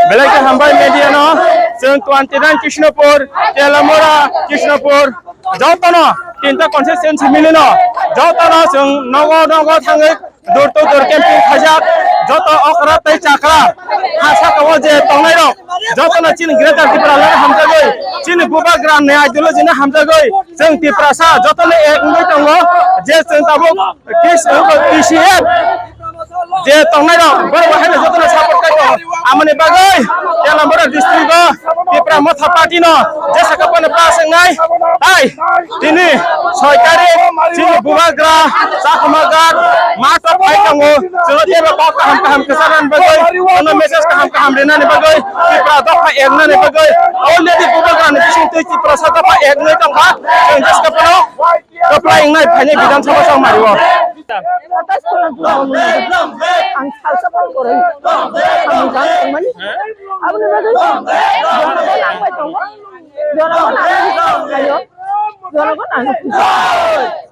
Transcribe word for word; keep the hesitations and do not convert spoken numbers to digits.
Belai khe hambai media no, chwng twenty nine Krishnapur, Telamura, Krishnapur, jotono tinta constituency milino, jotono chwng nogo nogo thangwi door to door camping khaijak, joto okra tei chakra ha saka o je tongnai rok, jotono chini Greater Tripura lana hamjagwi, chini bubagra ni ideology no hamjagwi, chwng Tiprasa jotono ek wngwi tongo, je chwng tabuk K C F je tongnai rok, borok bo haino jotono support khaio. Amoni bagwi Telamura district o Tipra Motha Party no jesa kapano pass wngnai. Tai tini soi tarik chini bubagra Chakma Ghat mato phai tongo. Chwngno teibo kok kaham kaham kwcharnani bagwi, chwngno message kaham kaham rinani bagwi, Tipra dopha eknani bagwi, already bubagrani bisingtwi Tiprasa dopha ek wngwi tongkha. Chwng jesa kapano Kwplai wngnai phainai Bidhan Sabha chongmari o. Ang salsa phone korai. Ang jang tongmani. Aboni bagwi jonogo nangbai tongo. Jonogo nangbai tongo. Jonogo nangbai tongo.